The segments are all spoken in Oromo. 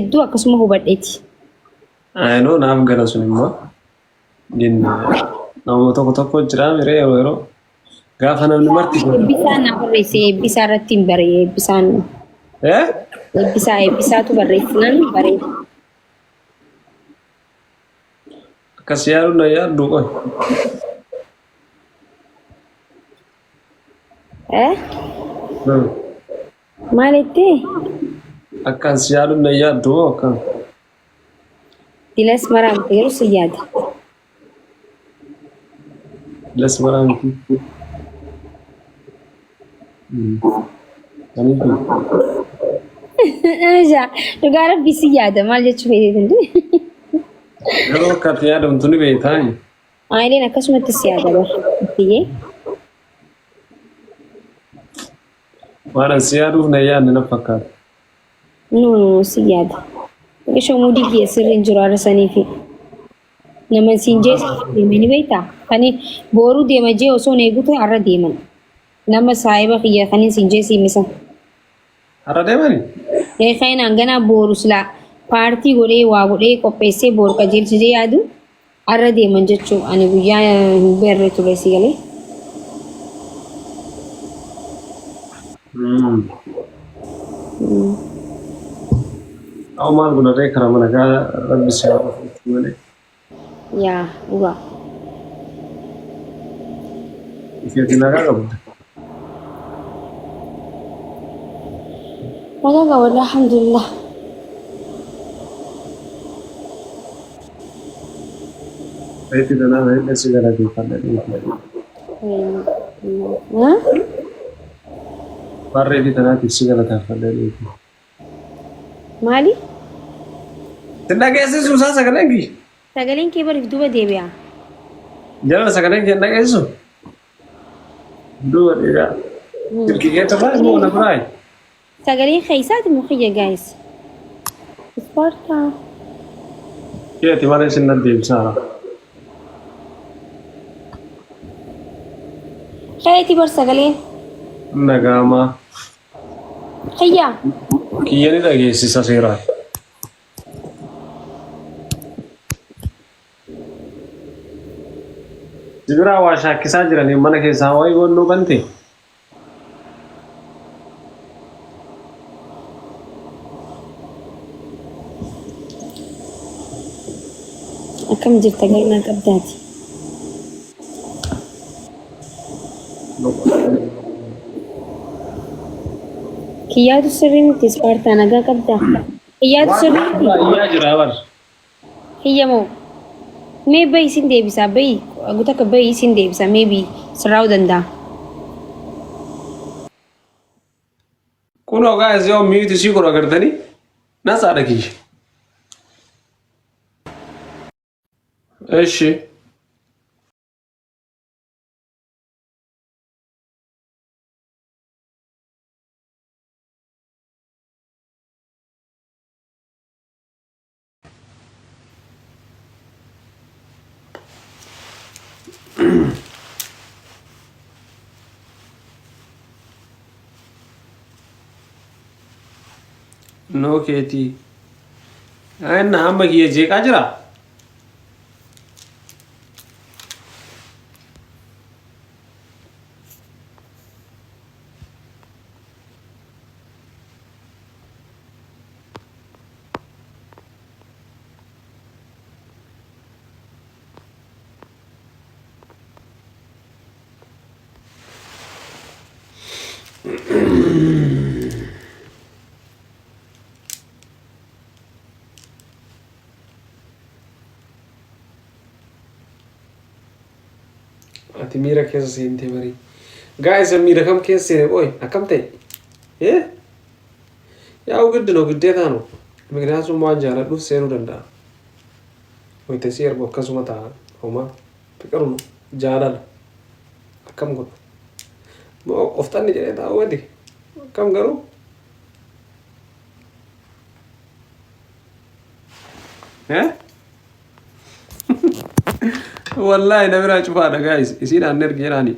hedduu akkasuma hubadheeti. Ayinoo naaf gala sun immoo. Gin nama tokko tokko jira miree yeroo yeroo gaafa namni marti Eebbisaan naa barreesse eebbisaa irratti hin bare eebbisaan Eh? eebbisaa eebbisaatu barreessinaan bare. Akkas yaaduun na yaaddu qoy. Eh? Maal jettee? Akkas yaaduun na yaaddu moo akkam? Dilas maraa miti garuu si yaada. Dilas maraa miti. Aniifi. Dhugaa rabbii si yaada maal jechuu feeteetin. Garuu akka ati yaadamtu ni beektaa. Ayileen akkasumatti si yaada bar. Ittiyee. Waan an si yaaduuf na yaadne na fakkaata. No no si yaada. Xiqqishoo muudii kiyya sirri hin jiru har'a saniifi. Nama siin jee deeme ni beektaa? Kani booruu deema jee osoo hin eegu ta'e har'a deeman. Nama saahiba kiyya kanin siin jee siime san. Har'a deemani? Ee kainaan ganaa booru silaa paartii godhee waa godhee qopheessee booru qajeelcha jee yaadu har'a deeman jechuu ani guyyaa hin beerre ture si galee. Aw maal godha ree karaa mana gaa rabbi si haa oolchu malee. Yaa dhugaa. Isheetti nagaa qabda. Nagaa qaba alhamdulillah. Reetti tanaaf hedda si galateeffadha dhiifama. Waan reetii tanaatiif si galateeffadha dhiifama. Maali? Sin dhageessisu isaa sagaleen kiyya. Sagaleen kee bariif duuba deebi'a. Jala sagaleen kee hin dhageessisu? Duuba deebi'a. Silkii kee tafaa immoo na biraayi. Sagaleen keessaati moo kiyya guys? Ispaartaa. Keeti malee sin nan deebisaa. Keeti bar sagaleen. Nagaamaa. Kiyya. Kiyya ni dhageessisa seeraan. Sibiraa waa shaakkisaa jiranii mana keessaa waayii wannoo bante. Akkam jirta garuu naa qabdaati. Kiyyaatu sirrii miti Ispaartaa nagaa qabdaa. Kiyyaatu sirrii miti. Iyyaa jira bar. Kiyya moo? Mee bayi sin deebisaa bayi gutakka bayi sin deebisa maybe sirraa'uu danda'a. Kunoo guys yoo mute isii godhu agartanii natsaadha kiyya. Eshi. Noo keetii. Ayinna amma kiyya jeeqaa jira. Ati miira keessa seentee barii. Guys miira kam keessa seene qoy akkam ta'e? Eh? Yaa'u giddu no giddeetaa no. Miknyaasuun waan jaaladhuuf seenuu danda'a. Wayita si ergu akkasuma ta'a. Homaa fiqiruma jaalala. Akkam godha? Moo qofxanni jedhee taa'u gadi? Akkam garuu? Eh? Wallaahi na biraa cufaadha guys. Isiin aan ergi jedhaani.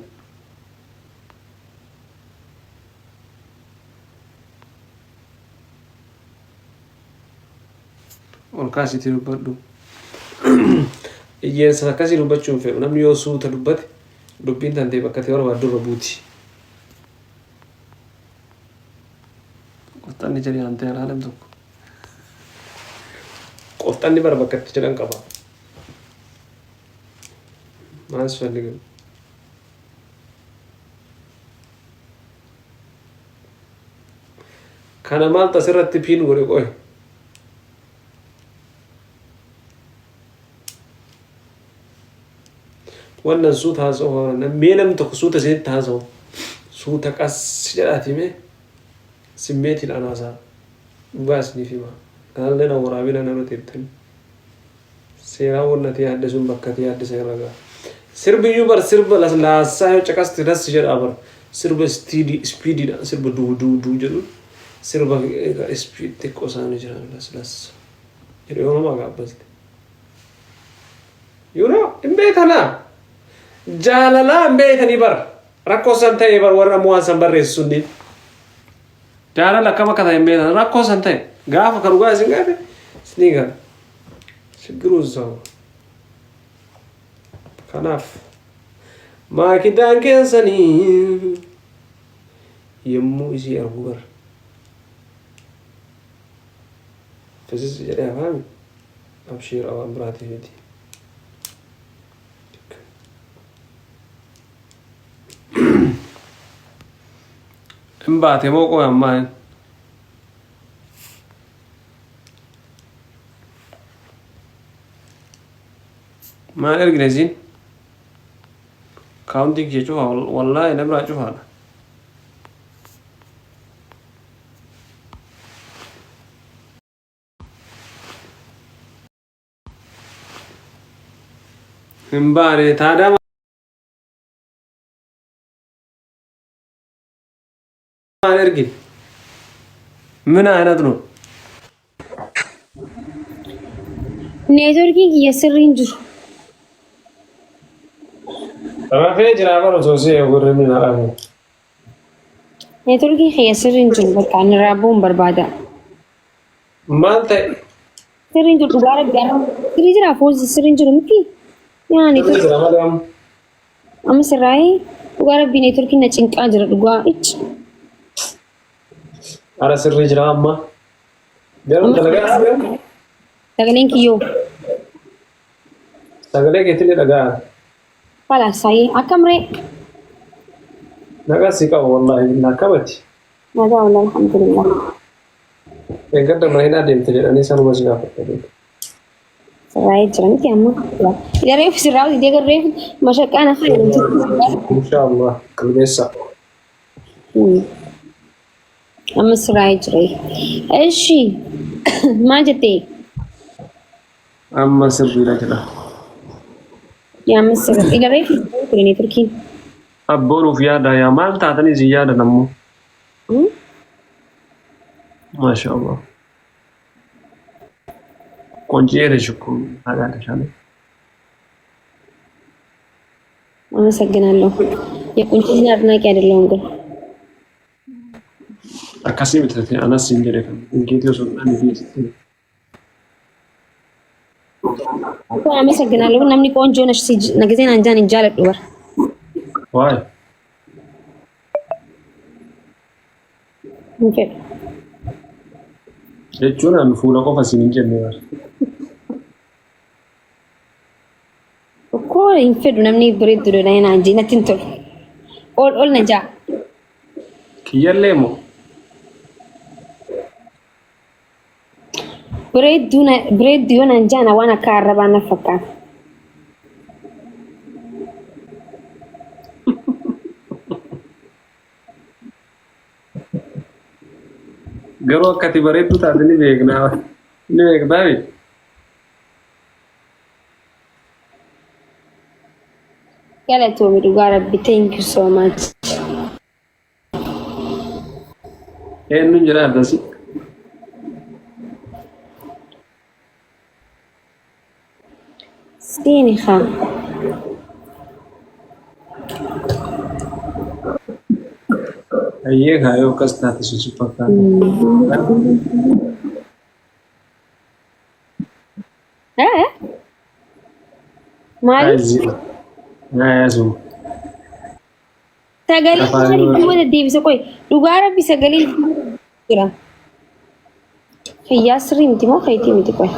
Ol kaasiitii dubbadhu. Iyyeensa akkasii dubbachuu hin fedhu. Namni yoo suuta dubbate dubbiin tantee bakka ta'e barbaaddu irra buuti. Qofxanni jedhee antee alaalem tokko. Qofxanni bara bakka itti jedhan qaba. Maal si Kana maaltu asirratti piin godhe qoy. Wannan suuta haasa'u mee namni tokko suuta isinitti haasa'u suuta qas jedhaati mee simmeetiidhaan haasa'a. Dhugaa isiniif hima. Kanallee na waraabina nama teettanii. Seeraan wanna ati yaadde sun bakka ati yaadde san irra gaha. Sirbiyyuu bar sirba laslaassaa yoo caqaste das jedhaa bar. Sirba ispiidiidhaan sirba duu duu duu jedhu sirba ispiid xiqqoo isaanii jiran laslas jedhu yoo nama gaabbaste. You know, hin beekanaa. Jaalalaa hin beekanii bar. Rakkoo san ta'e bar warra ammoo waan san barreessu sunniin. Jaalala akkam akka ta'e hin beekan. Rakkoo san ta'e gaafa ka dhugaa isin gaafe isinii gala. Shiggiruu እዛው Kanaaf maakidaan keessanii yommuu isii argu bar fisis jedhee afaami abshiir waan biraatii miti. Hin baate moo qoy ammaa hin? Maal ergine isiin? Kaawuntiin kiyya cufaa wallaahi na biraa cufaadha. Hin baane taadaa maal ergine? ምን አይነት ነው? Neetworkiin kiyya sirrii hin jiru. Rafee jira bara osoo si eegu irri na rafee. Neetworkiin kiyya sirrii hin jiru bakka ani irraa bu'uun barbaada. Maal ta'e? Sirrii hin jiru dhugaa rabbi arra. Sirrii jira foozii sirrii hin jiru miti. Yaa Sirrii neetworkii jira malee amma. amma sirraa'ee dhugaa rabbi neetworkiin na cinqaa jira dhugaa ichi. Ara sirrii jira amma. Garuu Amma dalagaa sirrii sagaleen kiyyoo. sagalee keetillee dhagaa. Falaasayee akkam ree? Nagaa si qaba wallaahi billaa akkamati. Nagaa wallah alhamdulillah. Eeggadda mana hidhaa deemte jedhanii sanuma si gaafadha. Sirraa'ee jira miti amma. Ila reefu sirraa'u didee gar reefu mashaqqaan afaan jedhamti. Inshaallah qalbeessa. Amma sirraa'ee jira. Eshi maal jettee? Amma sirriidha jedha. Yaa amma sirraa. Ila reefu ture neetworkiin. Abboon of yaada yaa maal taatanii isin yaadan ammoo. Maasha Allah. ቆንጆዬ ነሽ እኮ ታውቂያለሽ አይደል? አመሰግናለሁ። የቁንጅና አድናቂ አይደለሁም ግን Akkasii miti anas siin jedhe kan hinkeetii osoo hin taane biyya sitti. እኮ አመሰግናለሁ። ግን namni ቆንጆ ነሽ nagazeen anjaan hin jaaladhu bara. Waay Hin fedhu. jechuun ani fuula qofa siin hin jenne bara. እኮ hin fedhu namni bareeddu dha naan jee natti hin tolu. Ol ol na jaa. Kiyyallee moo Bareeddu yoo naan jaana waan akka arrabaa na fakkaata. Garuu akka ati bareedduu taate ni beeknaa. Ni beektaa miti. Galatoomi dhugaa rabbi thank you so much. Eenyuun jira addasi? Siini haa. Hayyee kaa yoo akkas taate sun si fakkaata. Eh? Maali? Naayasuma. Sagalee Afaan maaliif duuba deddeebisa qoy? Dhugaa rabbi sagalee jira. Fayyaa sirrii miti moo fayitii miti qoy?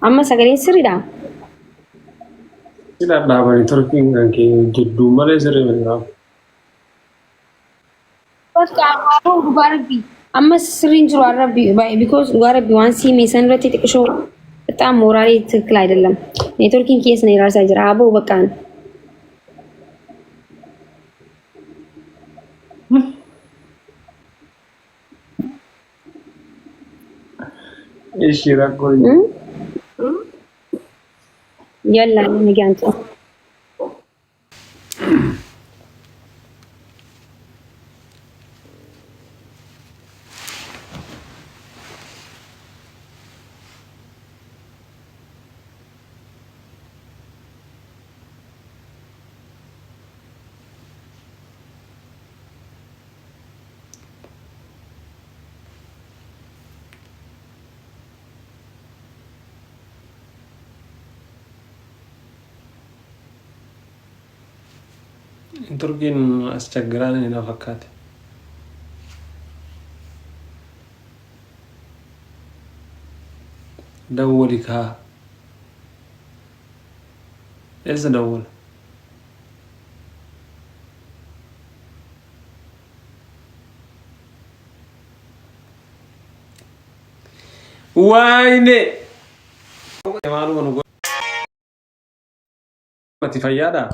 Amma sagaleen sirriidha? Si dhadhaabanii turkiin kan kee jidduu malee sirrii miti qabu. Bakka ammaa dhugaa rabbi amma sirriin jiru rabbi because dhugaa rabbi waan siime san irratti xiqqishoo በጣም ሞራሌ ትክክል አይደለም። ኔትወርኪንግ keessa na iraasaa jira. Aboo በቃ Ishii rakkoon hin jiru. Yalla nagaan ta'u. Turkiin as chaggiraan inni na fakkaate. Dawwali kaa. Eessa dawwala? Waayine! Maaluma nu godhati fayyaadhaa?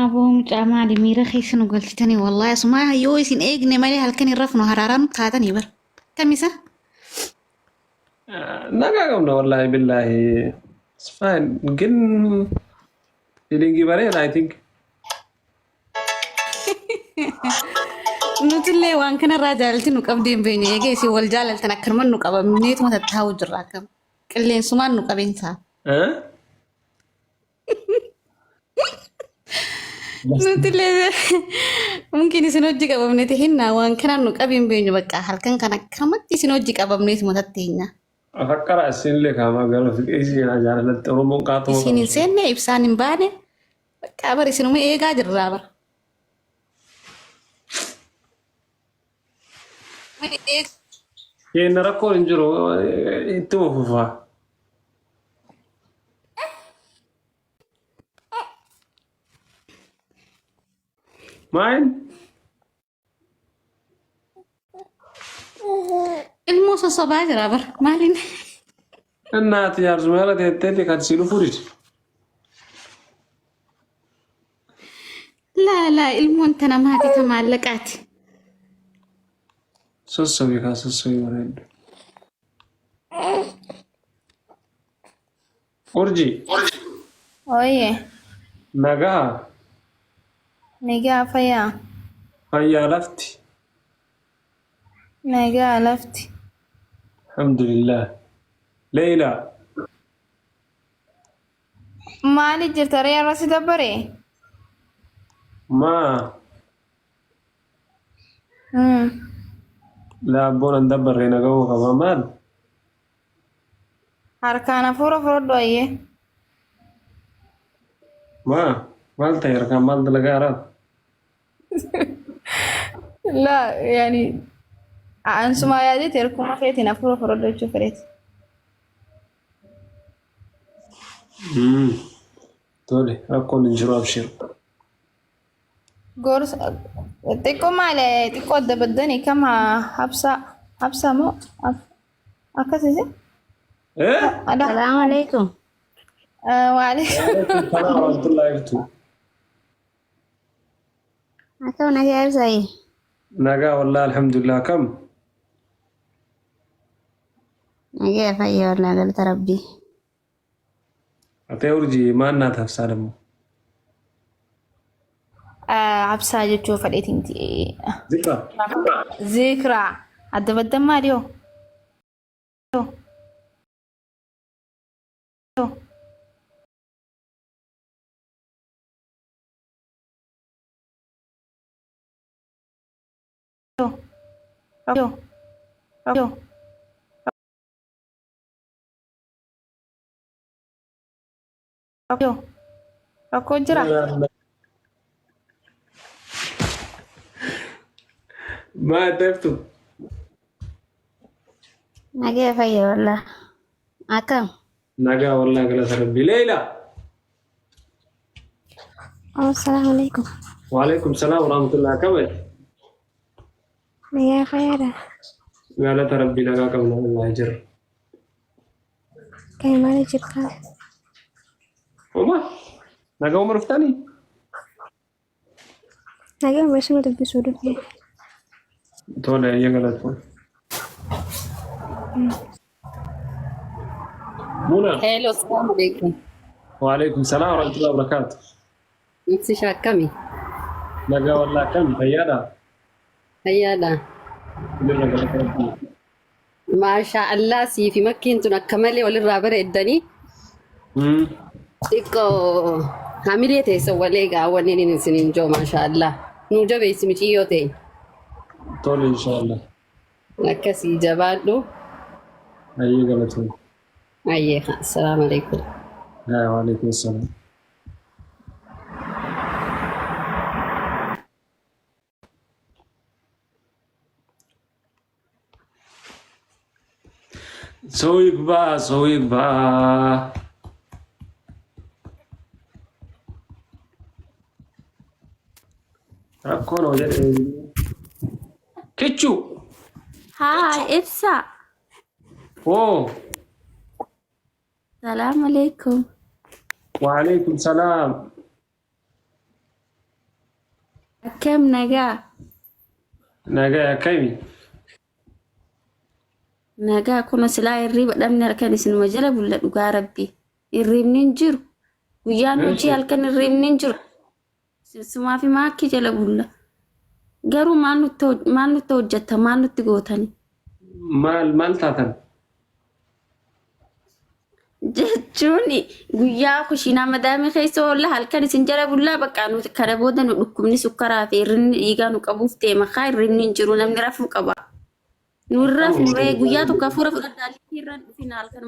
Aboo mucaa maali miira keessa nu galchitanii wallahi asumaa yoo isin eegne malee halkan hin rafnu haraaraan kaatanii bara. Kamisa? Nagaa qabna wallaahi billaahi. It's fine. ግን feeling bareeda I think. Nutillee waan kanarraa jaalalti nu qabdee hin beekne eegee isin wal jaalaltan akkanuma nu qabamneetuma tattaa'u jirra akkam. Qilleensumaan nu qabeensaa. Eh? Nutillee mungkin isin hojii qabamneeti hinnaa waan kanaan nu qabee hin beeknu bakka halkan kana akkanumatti isin hojii qabamneetuma tatteenya. Afaqqara isinillee kaamaa gara fiqeessi jaalalatti Oromoon qaatuma Isin hin qaba. seenne ibsaan hin baane bakka bar isinuma eegaa jirraa bara. Keenya rakkoon hin jiru ittuma fufaa. Maal? Ilmoo sossobaa jira bara maaliin? Innaati jaarsuma irra teetteeti kan si dhufu dide. Laa laa ilmoon tana maati ta maallaqaati. Sossobi kaa sossobi bareeddu. Urji Oye, nagaa nagaa fayyaa, fayyaa lafti. Nagaa lafti. Alhamdulillah. Leeyla Maali jirta ree irra si dabbare? Maa laabboon an dabbarree nagahuu qaba maal? Harkaan hafuura fudhadhu ayyee. Maa maal ta'e harkaan maal dalagaa araat? Laa yaani ansumaa yaadeeti harkuma keetiin hafuura fudhadhu jechuu fedheeti. Tole rakkoon hin jiru abshir. Gorsa xiqqoo maali xiqqoo adda baddanii kam habsa habsa moo akkasisi? Eh? Ada. Salaamu alaikum. Waalaikum. Salaam warahmatullahi wabarakatuh. Akkam nagaa ibsaayi? Nagaa wallahi alhamdulillah kam? Nagaa fayyaa wallahi galata rabbii. Atee urjii maal naat habsaa dammo? Habsaa jechuu fedheeti miti. Zikra. Zikraa adda baddan maali hoo? Rakkoo. Rakkoo. Rakkoo. Rakkoo jira. Maa deebtu? Nagaya fayya wallah. Akkam? Nagaa wallaa galata rabbii. Leeyla. Assalamu alaikum. Waalaikum salaam warahmatullahi akkam ati? Nagaa fayyaadha. Galata rabbii nagaa qabna wallaahi jirra. Kan maali jirta? Uma nagaa uma dhuftanii? Nagaa uma dubbisuu dhufe. Tole ayya galatu. Muna. Hello, assalamu alaikum. Waalaikum salaam warahmatullahi wabarakatuh. Ibsi akkami? Nagaa wallaa akkam fayyaadha? Fayyaadha. Jirra galata rabbii. Maasha Allah sii fi makkiin tun akka malee walirraa bareeddanii xiqqoo hamilee teessan walee gaawwanni inni isiniin joo maasha Allah. Nuu jabeessi miciyyoo ta'e. Tole inshallah. Akkasii jabaadhu. Ayyee galatu. Ayyee assalaamu alaikum. Waalaikum salaam. ሰው ይግባ፣ ሰው ይግባ። Rakkoo ነው jedhe. Kichuu. Haa, ibsa. Oo. Salaam alaikum. Waalaikum salaam. Akkam nagaa? Nagaa akkami? Nagaa kun silaa hirriiba dhabne halkan isinuma jala bulla dhugaa rabbi. Hirriibni hin jiru. Guyyaan hojii halkan hirriibni hin jiru. Sumaa fi maakii jala bulla. Garuu maal nutti hojjetta maal nutti gootani? Maal maal taatan? Jechuun guyyaa kushiinaa madaamii keessa oolla halkan isin jala bullaa bakka nuti kana booda nu dhukkubni sukkaraa fi hirribni dhiigaa nu qabuuf deema kaa hirribni hin jiru namni rafuu qaba. Nu rafnu ree guyyaa tokko hafuura fudhadhaa irraan dhufina halkan.